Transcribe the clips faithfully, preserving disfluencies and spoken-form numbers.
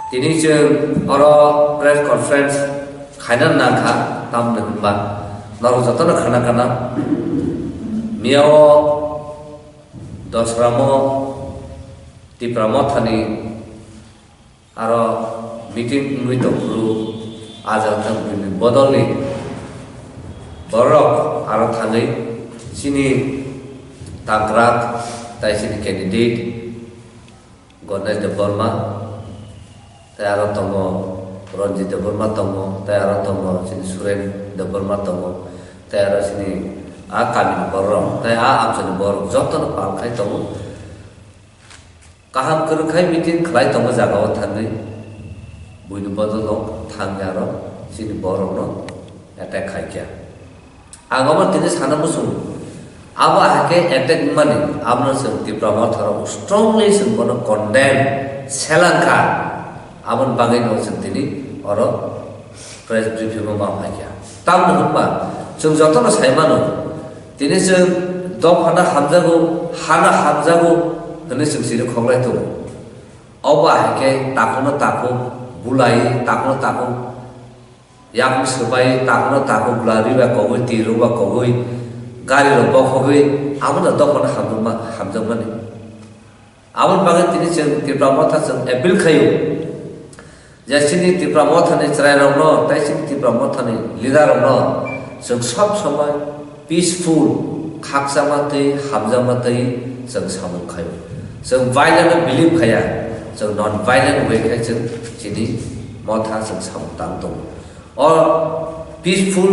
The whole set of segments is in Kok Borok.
Tini chwng oro press conference khaina nangkha, tamni hwnba norok jotono khana kana. Miyao Dosramo Tipra Mothani aro meeting wngwi tongphuru, ajak tang buini bodolni borok aro thangwi chini tangkrak tai chini candidate Ganesh Debbarma, tai aro tongo Ranjit Debbarma tongo, tai aro tongo chini Suren Debbarma tongo, tai aro chini a kamini borok, tai a amchaini borok jotono pal khai tongo. Kaham kwrwng khai meeting khlai tongo jaga o thangwi, buini bodol no thangwi aro chini borok no attack khai kha. Ang omo tini sana muchung. Abo ahai khe attack wngmani, abono chwng Tipra Motha rok strongly chwng bono condemn selangkha. Aboni bagwi no chwng tini oro press briefing o ma phai kha. Tamni hwnba chwng jotono sai mano, tini chwng dophano hamjago, hano hamjago hwnwi chwng siri khoklai tongo. Obo ahai khe takhukno takhuk bulai, takhukno takhuk yakung swbai, takhukno takhuk bwlarwi bai kogwi, twi rok bai kogwi, gari rok bokhogwi, abono dophano hamjakma-, hamjakmani. Aboni bagwi tini chwng Tipra Motha chwng appeal khaio, je chini Tipra Mothani chwrairokno tei chini Tipra Mothani leader rokno chwng sob somoi peaceful, khakchangma twi, hamjakma twi chwng samung khaio. Chwng violent no believe khaiya, chwng non violent way khai chwng chini motha chwng samung tang tongo. O peaceful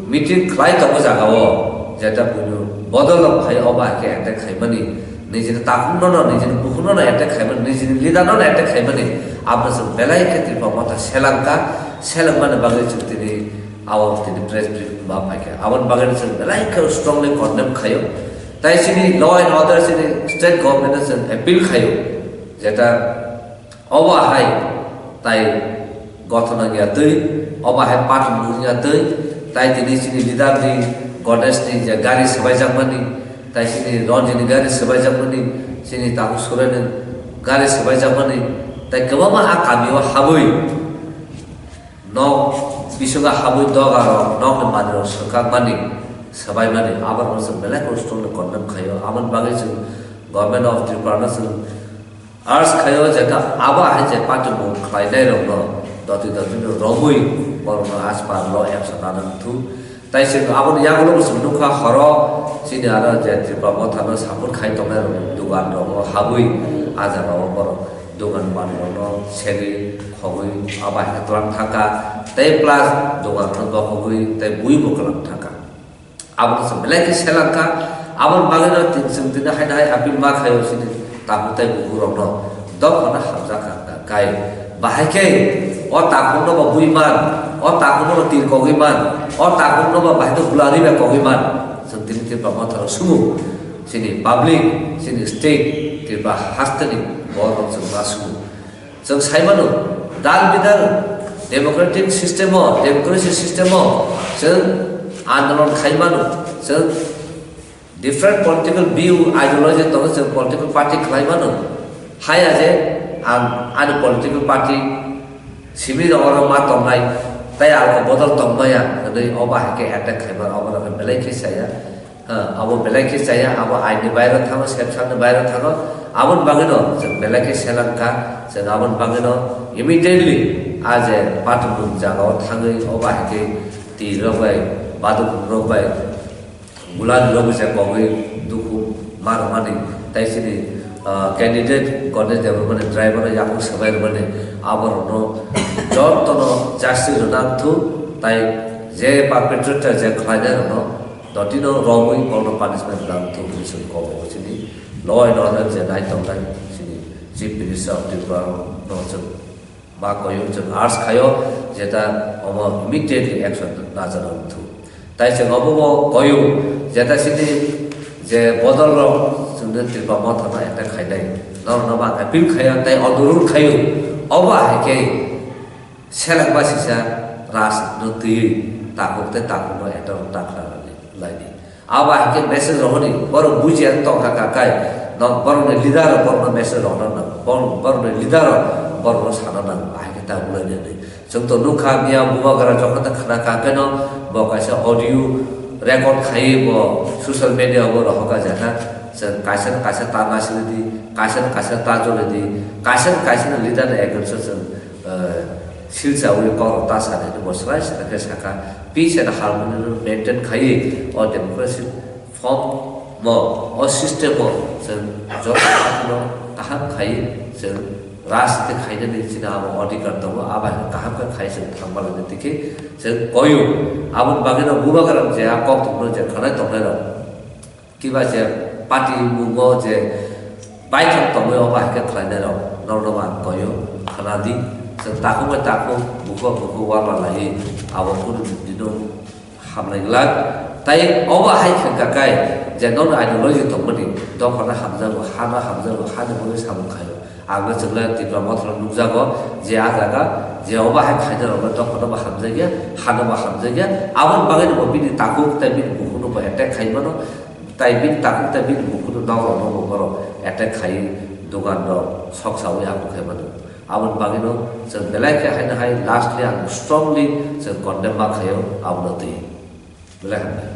meeting khlai tongo jaga o, jeta buino bodol rok phai o ba khe attack khaimani, nijini takhuk no no, nijini bukhuk no no attack khaimani, nijini leader no no attack khaimani, abo chwng belai khe Tipra Motha selangkha, selengmani bagwi chwng tini abo tini press briefing ba phaikha. Aboni bagwi chwng belai khe strongly condemn khaio. Tai chini law and order chini state government no chwng appeal khaio, jeta obo hai tai gothona wngya twi, obo hai patwmung wngya twi, tai tini chini leader ni Ganesh ni je gari swbaijakmani, tai chini Ranjit ni gari swbaijakmani, chini takhuk Suren ni gari swbaijakmani, tai kwbangma a kami o habwi nok bisingo habwi doga rok, nokni manwi rok swkakmani, swbaimani, abo rok chwng belai kosto no condemn khaio. Aboni bagwi chwng Government of Tripura no chwng urge khaio, jeta abo hai je patwmung khlainai rokno doti doti no romwi borokno as per law action nana wngthung. Tai chwng aboni yagulo bo chwng nukha, horo chini aro je Tripura Motha no support khai tongnai rok dugan rok o habwi ah jaga o borok dugan manwi rok no segwi khogwi abo hai khe twlang thangkha, tei plus dugan no bokhogwi tei bui bo kwlang thangkha. Abono chwng belai khe selangkha, aboni bagwi no chwng tini haino hai appeal ma khaio chini takhuk tei bukhuk rokno dophano hamjakha kai. Bahai khe o takhukno bo bui man, o takhukno bo tir kogwi man, o takhukno bo bahai khe bwlarwi bai kogwi man. Chwng tini Tripura Motha rok sumu, chini public, chini state, Tripura hasteni borok rok chwng ma sumu. Chwng sai mano, dal bidal democratic system o, democracy system o chwng andolon khai mano, chwng different political view, ideology tongo, chwng political party khlai mano. Haya je ang ani political party simi rok oro ma tongnai, tai ang bodol tongmaya hwnwi obo hai khe attack khaibar obo rok belai khe saya. Ha, abo belai khe chaya, abo aini bairo thango, sepsakni bairo thango. Aboni bagwino chwng belai khe selangkha, chwng aboni bagwino immediately a je patwmung jagao thangwi obo hai khe twi rok bai, baduk rok bai, gulani rok bai kogwi dukhu ma rwmani, tai chini, ah, candidate Ganesh Debbarmani driver yakung swbai rwmani, aborokno jotono justice rwna wngthung, tai je perpetrator je khlainai rokno dotino romwi borokno punishment rwna wngthung hwnwi chwng kok bo chini law and order je nai tongnai chini Chief Minister of Tripura no chwng ma koyo chwng urge khaio jeta omo immediately action najana wngthung. Tai chwng obo bo koyo jeta chini je bodol rok chwngno Tripura Motha no attack khainai norokno bo ang appeal khaio tai onurudh khaio obo hai khe Seleng ba sisa ras no twiwi takhuk tei takhuk no eta rok ta khlai laidi. Abo hai khe message rohorni borok bujiya tongkha kakai no borokni leader rok borokno message rohorna nango. Borok, borokni leader rok Borokno sana nango, ahai khe ta wnglainani. Chwng to nukha, miya bubagra jokhon ta khna kha keno bo kaisa audio record khaiwi bo social media o bo rohorkha, je kha chwng kaisa na kaisa ta nasilidi, kaisa na kaisa ta jolidi, kaisa na kaisa ni leader ni against o chwng, eh, silchawi kok rok ta sanani bo swrai swrai khe sakha. Peace and harmony no maintain khaiwi o democracy form mo, o system o chwng joto no kaham khai chwng rajniti khainani chini abo adhikar tongo, abo hai kaham khe khai chwng thangma lani tiki chwng koyo. Aboni bagwi no bubagra je a kok tongmani je khanai tongnai rok kiba je party mungo je baithang tongwi obo hai khe khlainai rok norokno bo ang koyo, khna di. Chwng takhuk bai takhuk, bukhuk bai bukhuk warla laiwi abo kunu dino hamlailak. Tai obo hai khe kakai je nono ideology tongmani dophano hamjago, hano hamjago, hani bagwi samung khaio. Ang no chwngla Tipra Motha nukjago je a jaga je obo hai khaina rokno dophano bo hamjakya, hano bo hamjakya. Aboni bagwi no bo bini takhuk tai bini bukhukno bo attack khai mano. Tai bini takhuk tai bini bukhukno nok rokno bo borok attack khai, dogan rok sok sawi aphuk khai mano. Aboni bagwi no chwng belai khe haino hai lastly ang strongly chwng condemn ma khaio abono twi. Belai hambai.